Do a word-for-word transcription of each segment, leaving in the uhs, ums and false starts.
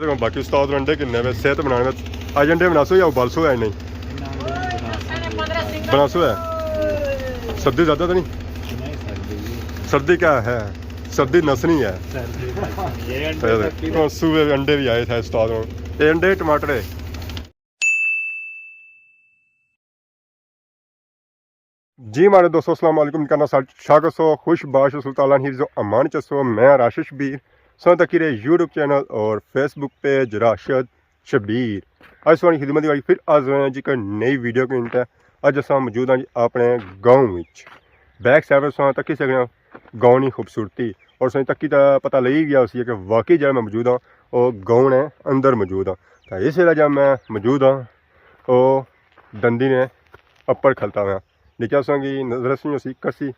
باقی استاد انڈے کنے وے صحت بنانے میں۔ اج انڈے بناسو یا ابالسو ہے؟ نہیں، بناسو ہے۔ سردی زیادہ تو نہیں؟ سردی کیا ہے؟ سردی نسنی ہے۔ سردی نسنی ہے۔ یہ انڈے سردی نسنی ہے۔ سوئے انڈے بھی آئے تھے استاد ہوں۔ یہ انڈے، ٹماٹر ہے۔ جی ماڑے دوستو، السلام علیکم۔ کرنا سا شاہ کسو خوش باش، اللہ تعالیٰ نے حفظ و امان چسو۔ میں راشد شبیر، سو تکی رہے یوٹیوب چینل اور فیس بک پیج راشد شبیر۔ اج سوانی خدمت والی پھر حاضر ہوئے ہیں جی کوئی نئی ویڈیو کے انتہا۔ اج اساں موجود ہیں جی اپنے گاؤں وچ۔ بیک سائیڈ پر ساں تکی سکنے ہیں گاؤں نی خوبصورتی، اور ساں تکی تا پتہ لگی گیا اسی کہ واقعی جہاں میں موجود ہاں، وہ گاؤں نے اندر موجود ہاں۔ تو اس ویلے جہاں میں موجود ہاں، وہ دندی نے اپر کھلتا ہوا۔ نیچے اساں کی نظر اچھنی ہوسی کسی،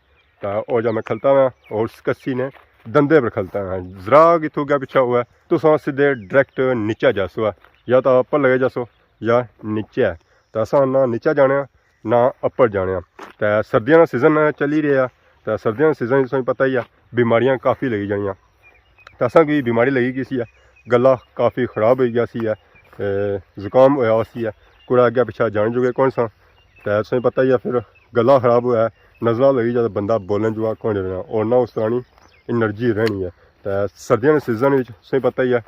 تا او جا میں کھلتا ہوا اور اس کسی نے دندے پر کھلتا ہوا۔ ذرا اتھوں گیا پچھا ہوا ہے، تو ساں سیدھے ڈائریکٹ نیچے جاسو ہے، یا تا اپر لگے جاسو یا نیچے ہے۔ تا اساں نہ نیچے جانے ہاں، نہ اپر جانے ہاں۔ تا سردیاں نا سیزن چلی رہیا، تا سردیاں نا سیزن تساں پتہ ہی ہے، بیماریاں کافی لگی جانیاں۔ تے اساں کی بیماری لگی گئی سی ہے، گلا کافی خراب ہوئی گیا سی ہے، تے زکام ہویا سی ہے، کوڑا اگے پچھا جان جوگے کون سا۔ تے تساں پتہ ہی ہے، پھر گلا خراب ہویا ہے، نزلہ لگی جائے تے بندہ بولن جوا کون رہنا، اور نہ اس طرح نی انرجی رہنی ہے۔ تے سردیاں نے سیزن وچ تساں پتہ ہی ہے،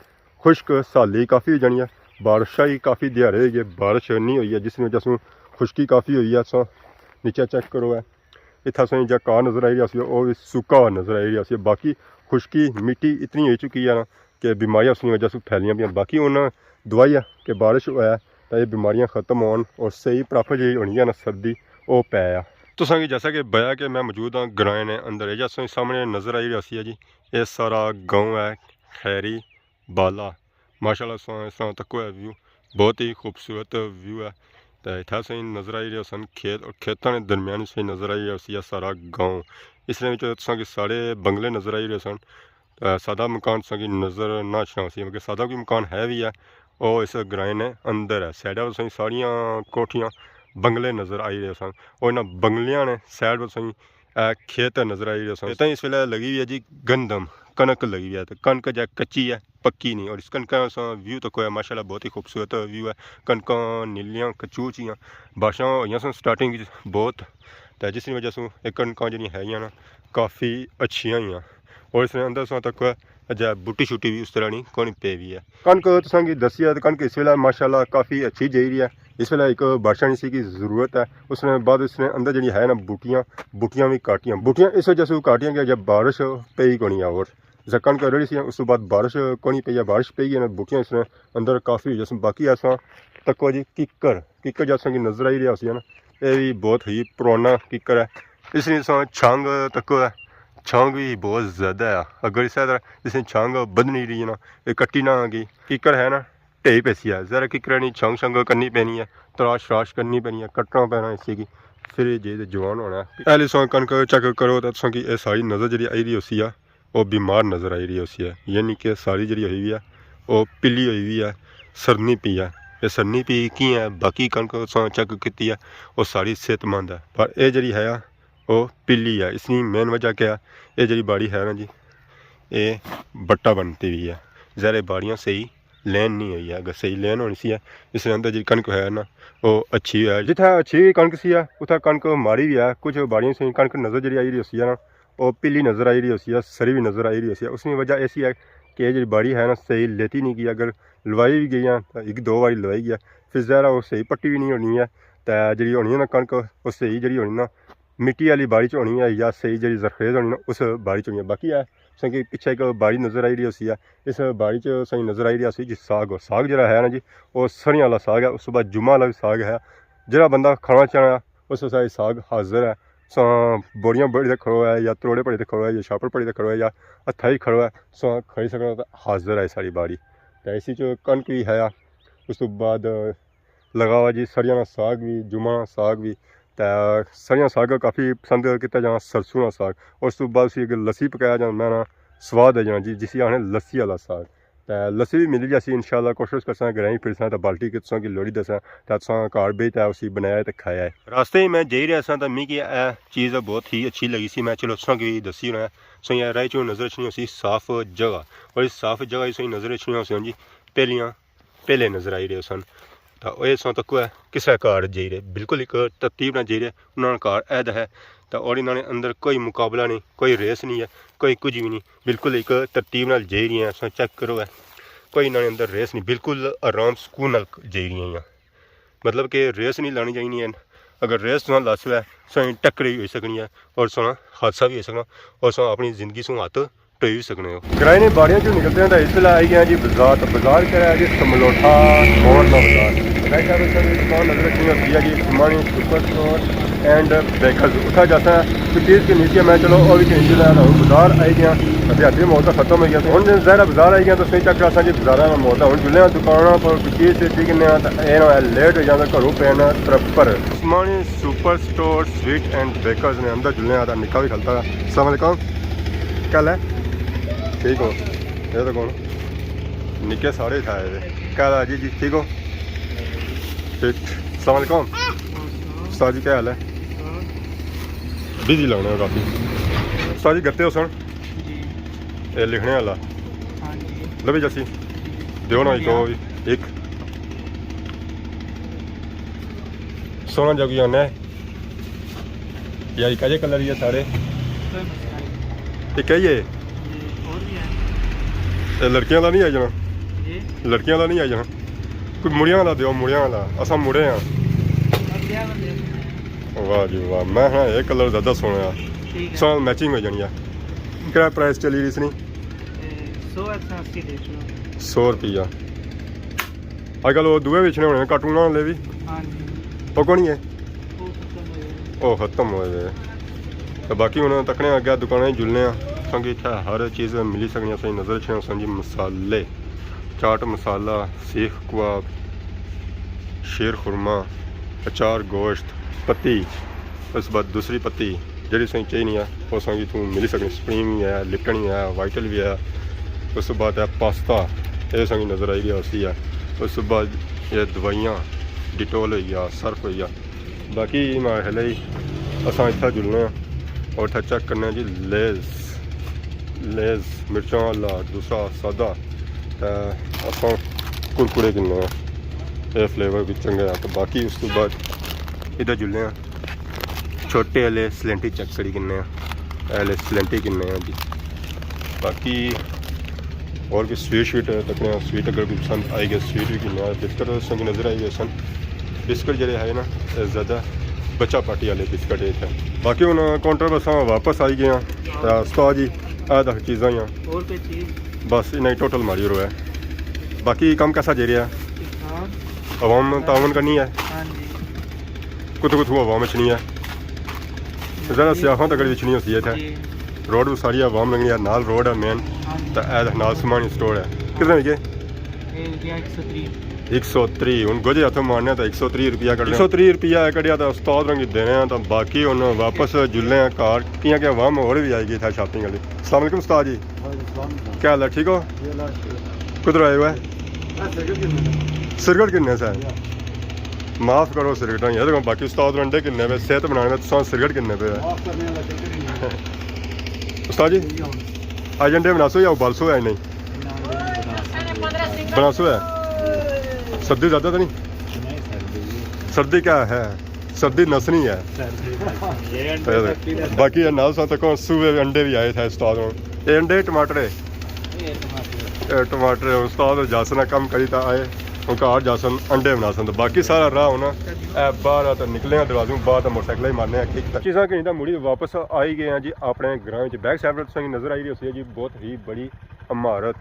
خشک سالی کافی ہو جانی ہے، بارشاں ہی کافی دیہاڑے ہوئی گئے، بارش نہیں ہوئی ہے، جس نی وجہ سوں خشکی کافی ہوئی ہے۔ تساں نیچے چیک کرو ہے، اتھا تساں جا کار نظر آئی رہیا سی، او وی سوکا نظر آئی رہیا سی۔ باقی خشکی مٹی اتنی ہوئی چکی ہے نا کہ بیماریاں اس نی وجہ سے پھیلیاں پیاں۔ باقی ہن دعا ہے کہ بارش ہوئے تے یہ بیماریاں ختم ہون اور صحیح پراپر جی ہونی ہے نا سردی، او پے آ۔ تساں کی جیسا کہ بیا کہ میں موجود ہاں گرائیں نے اندر، اے جا تساں سامنے نظر آئی رہیا سی جی، اے سارا گاؤں ہے خیری بالا۔ ماشاءاللہ، سو-، اس طرح تکو ہے ویو، بہت ہی خوبصورت ویو ہے۔ تے اتھا سے نظر آئی رہے سن کھیت، اور کھیتاں نے درمیان سے نظر آئی رہا سی سارا گاؤں۔ اس نے وچ تساں کی سارے بنگلے نظر آئی رہے سن۔ تے سادہ مکان تساں کی نظر نہ اچھنا سی، مگر سادہ کوئی مکان ہے بھی ہے، او اس گرائیں نے اندر ہے۔ سائیڈ پر تساں ساریاں کوٹھیاں، بنگلے نظر آئی رہے سن۔ اور انہاں بنگلیاں نے سائیڈ پر تساں اے کھیت نظر آئی رہے سن۔ اتنا اس ویلے لگی ہوئی ہے جی گندم، کنک لگی ہوئی ہے، تے کنک جے کچی ہے، پکی نہیں۔ اور اس کنکاں سا ویو تکو ہے، ماشاءاللہ بہت ہی خوبصورت ویو ہے۔ کنکاں نیلیاں کچو چیاں، بارشاں ہوئیاں سن سٹارٹنگ وچ بہت، تے جس نی وجہ سوں اے کنکاں جڑیاں ہے نا کافی اچھیاں ہوئیاں۔ اور اس نے اندر سا تکو ہے جے بوٹی شوٹی بھی اس طرح نہیں کونی پے ہوئی ہے۔ کنک تساں کی دسی ہے، تے کنک اس ویلے ماشاءاللہ کافی اچھی جائی رہی ہے۔ اس ویلے ایک بارشاں نی سی کی ضرورت ہے۔ اس نے بعد اس نے اندر جڑی ہے نا بوٹیاں، بوٹیاں بھی کاٹیاں۔ بوٹیاں اس وجہ سے کاٹیاں کہ جب بارش پئی کونی ہے، اور جب کنک رڑی سی، اس تو بعد بارش کونی پئی ہے، بارش پئی ہے نا، بوٹیاں اس نے اندر کافی ہو جاسن۔ باقی ایسا تکو جی ککر، ککر جیسا کہ نظر آئی رہیا سی نا، اے بھی بہت ہی پرانا ککر ہے۔ اس نے سا چھانگ تکو ہے، چھانگ بھی بہت زیادہ ہے۔ اگر اس طرح اس نے چھانگ بدھ نہیں رہی نا، یہ کٹی نہ گئی، ککر ہے نا، ڈھئی پیسی ہے۔ ذرا ککرے نی چھنگ شنگ کرنی پینی ہے، تراش شراش کرنی پینی ہے، کٹنا پینا اسی کی، پھر جے تے جوان ہونا ہے۔ پہلے تساں کنک چیک کرو تاں تساں کی اے ساری نظر جڑی آئی رہی ہوسی ہے، او بیمار نظر آئی رہی ہوسی ہے، یعنی کہ ساری جڑی ہوئی ہوئی ہے، او پیلی ہوئی ہوئی ہے، سڑنی پئی ہے۔ اے سڑنی پئی کی ہے؟ باقی کنک تساں چیک کیتی ہے، او ساری صحت مند ہے، پر اے جڑی ہے، او پیلی ہے۔ اس نی مین وجہ کیا ہے؟ اے جڑی باڑی ہے نا جی، اے بٹا بنتی ہوئی ہے۔ ظاہر ہے باڑیاں صحیح لین نہیں ہوئی ہے۔ اگر صحیح لین ہونی سی ہے، اس نے اندر جڑی کنک ہے نا، او اچھی ہے۔ جتھا اچھی کنک سی ہے، اتھا کنک ماڑی بھی ہے۔ کچھ باڑیاں سی کنک نظر جڑی آئی رہی ہوسی ہے نا، او پیلی نظر آئی رہی ہوسی ہے، سری بھی نظر آئی رہی ہوسی ہے۔ اس نی وجہ ایسی ہے کہ اے جڑی باڑی ہے نا، صحیح لیتی نہیں گئی۔ اگر لوائی بھی گئی ہے، تاں ایک دو واری لوائی گیا، پھر ظاہر ہے او صحیح پٹی بھی نہیں ہونی ہے۔ تے جڑی ہونی ہے نا کنک، او صحیح جڑی ہونی نا، مٹی والی باڑی چ ہونی ہے یا صحیح جڑی زرخیز ہونی نا، اس باڑی چ ہونی ہے۔ باقی ہے، تساں کی پچھے ایک باڑی نظر آئی رہی ہوسی ہے، اس باڑی چ تساں کی نظر آئی رہی ہوسی جی ساگ، ساگ جڑا ہے نا جی، او سریاں والا ساگ ہے، اس تو بعد جمعہ والا بھی ساگ ہے۔ جڑا بندہ کھانا چاہنا، اس واسطے ساگ حاضر ہے۔ تساں بوریاں بڑی تے کھڑو ہے یا تروڑے پڑی تے کھڑو ہے یا شاپر پڑی تے کھڑو ہے یا ہتھائی کھڑو ہے، تساں کھائی سکنا، تے حاضر ہے ساری باڑی۔ تے اسی چ کنک بھی ہے، اس تو بعد لگا ہوا جی سریاں نا ساگ بھی، جمعہ نا ساگ بھی۔ تے سریاں ساگ کافی پسند کیتا جانا، سرسوں نا ساگ۔ اس تو بعد اسی اگر لسی پکایا جانا، میں نا سواد آ جانا جی، جسی آخنے لسی والا ساگ۔ تے لسی بھی ملی جاسی، انشاءاللہ کوشش کرساں، گرائیں پھرساں تے بالٹی کے تساں کی لوڑی دساں، تے تساں گھر بیٹھ تے اسی بنایا تے کھایا ہے۔ راستے ہی میں جائی رہیا ساں تے میکی اے چیز بہت ہی اچھی لگی سی، میں چلو تساں کی دسی ہونا۔ سو یہ راہ چوں نظر اچھنی ہوسی صاف جگہ، اور اس صاف جگہ ہی سو نظر اچھنی ہوسی جی پہلیاں، پہلے نظر آئی رہے سن۔ تاں اے سن تکو ہے کس طرح کار جائی رہے، بالکل ایک ترتیب نال جائی رہے۔ انہاں نے کار عہد ہے، تاں اور انہاں نے اندر کوئی مقابلہ نہیں، کوئی ریس نہیں ہے، کوئی کچھ بھی نہیں، بالکل ایک ترتیب نال جائی رہی ہیں۔ اساں چیک کرو ہے، کوئی انہاں نے اندر ریس نہیں، بالکل آرام سکون نال جائی رہی ہیں۔ مطلب کہ ریس نہیں لانی چاہیے ہے، اگر ریس تساں لاسو ہے، تساں ٹکر ہی ہوئی سکنی ہے، اور تساں حادثہ بھی ہوئی سکنا، اور تساں اپنی زندگی سوں ہاتھ ٹوئی بھی سکنے ہو۔ گرائیں نے باڑیاں چوں نکلتے ہیں تو اس ویلے آئی گیا جی بازار، تو بازار کہڑا ہے جی؟ سملوٹھا موڑ کا بازار۔ میں کہہ رہا سر، دکان نظر رکھنی ہوتی ہے جی، سمانی سپر سٹور اینڈ بیکرز۔ اتھا جاسا کوئی چیز کے نیچے میں چلو، اور بھی کہیں چیز ہے، بازار آئی گیا۔ ابھی ہاتھی موڑ تو ختم ہو گیا، ہن ظاہر ہے بازار آئی گیا تو سوئی چیک کراساں جی بازاراں نا موڑ ہے۔ ہن جلے آں دکاناں پر کوئی چیز چیز کہنے آں تو اے نہ ہے لیٹ ہو جانا، گھروں پے آنا ترپر۔ عثمانی سپر سٹور سویٹ اینڈ بیکرز نے اندر جلنے آتا نکا بھی کھلتا۔ السلام علیکم۔ کیا حال ہے؟ ٹھیک ہو؟ یہ تو کون؟ نکے سارے اتھا آئے ہوئے۔ کیا حال ہے جی؟ جی ٹھیک ہو؟ ٹھیک۔ السلام علیکم۔ استاد جی کیا حال ہے؟ بزی لگنے ہو کافی۔ استاد جی گتے ہو سن؟ جی۔ اے لکھنے والا۔ ہاں جی۔ لبھی جاسی؟ جی۔ دیو نا ایک، ہاں۔ ایک۔ سونا جا کوئی آنا ہے؟ یا ایک اجے کلر ہی ہے سارے؟ کوئی مسئلہ نہیں۔ ایک ہی ہے؟ جی، اور بھی ہے۔ اے لڑکیاں والا نہیں آئی جانا؟ جی۔ لڑکیاں والا نہیں آئی جانا؟ کوئی مڑیاں والا دیو، مڑیاں والا۔ اساں مڑے ہاں۔ اور کیا بندے؟ واہ جی واہ، میں ہاں اے کلر زیادہ سونا ہے۔ ٹھیک ہے۔ سونا میچنگ ہو جانی ہے۔ کیا پرائس چلی رہی اس نی؟ اے، سو ہے، اسی دے چھوڑو۔ سو روپیہ۔ اج کل وہ دوئے ویچنے ہونے کارٹون والے بھی۔ ہاں جی۔ وہ کون ہے؟ وہ ختم ہوئے۔ وہ ختم ہوئے ہوئے۔ تو باقی ہن تکنے اگے دکانیں جلنے آں، کیونکہ اتھے ہر چیز ملی سکنی۔ اساں نظر اچھنے سن جی مسالے، چاٹ مسالہ، سیخ کباب، شیر خورما، اچار گوشت، پتی، اس بعد دوسری پتی جیڑھی سائیں چاہیے نہیں ہے، وہ سائیں اتھوں ملی سکنی۔ سپریم بھی ہے، لپٹن بھی ہے، وائٹل بھی ہے۔ اس بعد ہے پاستا، یہ سائیں نظر آئی رہی ہوسی ہے۔ اس بعد یہ دوائیاں، ڈیٹول ہوئی گیا، سرف ہوئی گیا۔ باقی میں ہلے ہی اساں اتھا جلنے ہیں اور اتھا چیک کرنے ہیں جی لیز، لیز مرچاں والا، دوسرا سادہ، تے اساں کرکرے کنے ہیں۔ یہ فلیور بھی چنگا ہے۔ تو باقی اس تو بعد ادھر جلنے ہیں۔ چھوٹے والے سلینٹی چیک کری کنے آں، اے والے سلینٹی کنے آں جی۔ باقی اور کوئی سویٹ شیٹ تکنے آں، سویٹ اگر کوئی پسند آئی گیا، سویٹ بھی کنے آں۔ بسکٹ سنگ نظر آئی گئے سن، بسکٹ جڑے ہے نا، اے زیادہ بچہ پارٹی والے بسکٹ ہے اتھے۔ باقی ہن کاؤنٹر پر اساں واپس آئی گئے آں۔ تے استاد جی، اے تک چیزاں ہی آں۔ اور کوئی چیز؟ بس انہاں ہی ٹوٹل ماری رو ہے۔ باقی کم کیسا جے رہا ہے؟ ٹھیک ٹھاک۔ عوام تعاون کرنی ہے؟ ہاں جی۔ کتھوں کتھوں عوام اچھنی ہے؟ زیادہ سیاحاں تک اچھنی ہوسی ہے اتھے۔ جی۔ روڈ بھی ساری عوام لنگنی ہے، نال روڈ ہے مین۔ ہاں جی۔ تے اے نال سمانی سٹور ہے۔ کتنے وچ گئے؟ اے ہو گیا ایک سو تریہہ۔ ایک سو تریہہ، ہن گوجے ہتھوں مارنے تے ایک سو تریہہ روپیہ کڈھنے۔ ایک سو تریہہ روپیہ کڈھیا تے استاد ہوراں کی دینے آں، تے باقی ہن واپس جلنے آں گھر، کیاں کہ عوام ہور بھی آئی گئی اتھے شاپنگ آلی۔ السلام علیکم استاد جی۔ وعلیکم السلام۔ کیا حال ہے، ٹھیک ہو؟ جی، اللہ شکر۔ کدھر آئے ہوئے؟ میں سرکٹ کنے۔ سرکٹ کنے سر؟ جی ہاں۔ معاف کرو سرکٹاں، یہ دیکھو باقی استاد انڈے کنے پے، صحت بنانے میں تساں سرکٹ کنے پے۔ معاف کرنے والا سرکٹ ہی نہیں ہے۔ استاد جی، جی ہاں۔ اج انڈے بناسو یا ابالسو ہے نہیں؟ بناسو ہے۔ سردی زیادہ تو نہیں؟ نہیں، سردی نہیں۔ سردی کیا ہے؟ سردی نسنی ہے۔ سردی نسنی۔ یہ انڈے سردی نسنی۔ باقی یہ نال ساتھ کو سوئے انڈے بھی آئے تھے استاد ہوں۔ یہ انڈے، ٹماٹر ہے؟ یہ ٹماٹر ہے۔ یہ ٹماٹر ہے۔ استاد جاسن کم کری تا آئے۔ ہن گھر جاسن انڈے بناسن۔ باقی سارا راہ ہونا۔ اے باہر آ تے نکلے ہیں دروازوں، باہر تے موٹر سائیکل ہی مارنے ہیں کک تک۔ چیزاں کہیں تاں مڑی واپس آئی گئے ہیں جی اپنے گراں وچ۔ بیک سائیڈ پر تساں کی نظر آئی رہی ہوسی ہے جی بہت ہی بڑی عمارت۔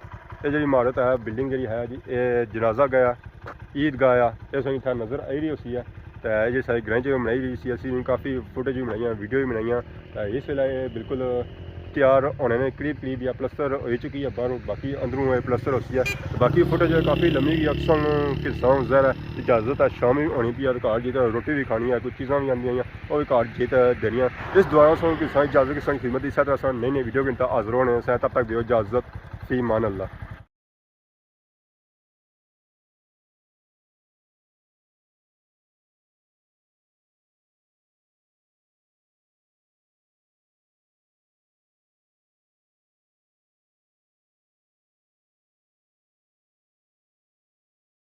یہ جڑی عمارت ہے، بلڈنگ جڑی ہے جی، یہ جنازہ گاہ، عید گاہ آ، یہ تساں کی اتھا نظر آئی رہی ہوسی ہے۔ تے یہ جڑی ساری گراں چ بنائی رہی سی، اسی کافی فوٹیج بھی بنائیاں، ویڈیو بھی بنائیاں۔ تے اس ویلے یہ بالکل تیار ہونے نے قریب قریب، یا پلستر ہوئی چکی ہے باہروں، باقی اندروں یہ پلستر ہوسی ہے۔ باقی فوٹیج کافی لمبی گئی، اکثر کساں ظاہر ہے اجازت ہے، شام بھی ہونی پی ہے، گھر جی تے روٹی بھی کھانی ہے، کچھ چیزاں بھی آندیاں ہیں، وہ بھی گھر جی تے دینیاں۔ اس دوران سو کساں اجازت، کساں خدمت دی ساتھ اساں نئی نئی ویڈیو کے ساتھ حاضر ہونے ہیں، تب تک دیو اجازت، فی امان اللہ۔